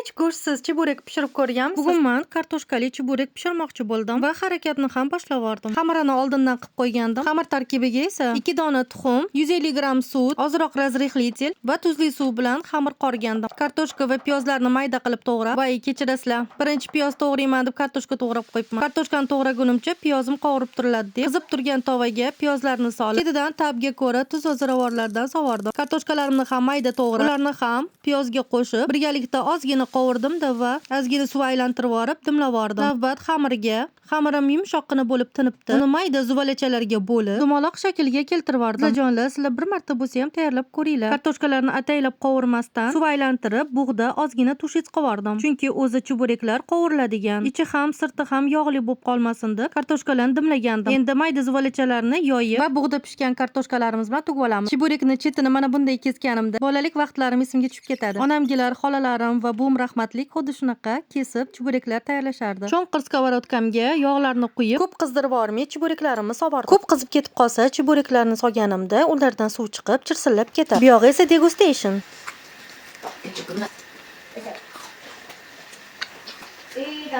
Hech go'shtsiz cheburek pishirib ko'rganmisiz? Bugun men kartoshkali cheburek pishirmoqchi bo'ldim va harakatni ham boshlab yubordim. Xamirini oldindan qilib qo'ygandim. Xamir tarkibiga esa 2 dona tuxum, 150 gramm sut, ozroq разрыхлитель va tuzli suv bilan xamir qorgandim. Kartoshka va piyozlarni mayda qilib to'g'rab, voy kechirasizlar. Birinchi piyoz to'g'rayman deb kartoshka to'g'rab qo'yibman. Kartoshkani to'g'ragunimcha piyozim qovurib turiladi deb qizib turgan tovaga piyozlarni solib, ketidan ta'bga ko'ra tuz va ziravorlardan sovordim. Kartoshkalarimni ham mayda to'g'rab, ularni ham piyozga qo'shib, birgalikda ozgina qovurdimda va ozgina suv aylantirib yuborib, dimlab yubordim. Navbat xamirga. Xamirim yumshoqqina bo'lib tinibdi. Uni mayda zuvalachalarga bo'lib, dumaloq shaklga keltirib yubordim. Sizlarjonlar, sizlar bir marta bo'lsa ham tayyorlab ko'ringlar. Kartoshkalarni ataylab qovurmasdan suv aylantirib, bug'da ozgina тушить qilib yubordim. Chunki o'zi chebureklar qovuriladigan. Ichi ham, sirti ham yog'li bo'lib qolmasin deb kartoshkalarni dimlagandim. Endi mayda zuvalachalarni yoyib va bug'da pishgan kartoshkalarimiz bilan tugib olamiz. Cheburekni chetini mana bunday kesganimda bolalik vaqtlarim esimga tushib ketadi. Onamgilar, xolalarim va buvim rahmatlik xuddi shunaqa kesib chebureklar tayyorlashardi. Cho'nqir skовородkamga yog'larni quyib, ko'p qizdirib yubormay chebureklarimni sovardim. Ko'p qizib ketib qolsa, chebureklarni solganimda ulardan suv chiqib, chirsillab ketadi. Bu yog'i esa degustation. Eh,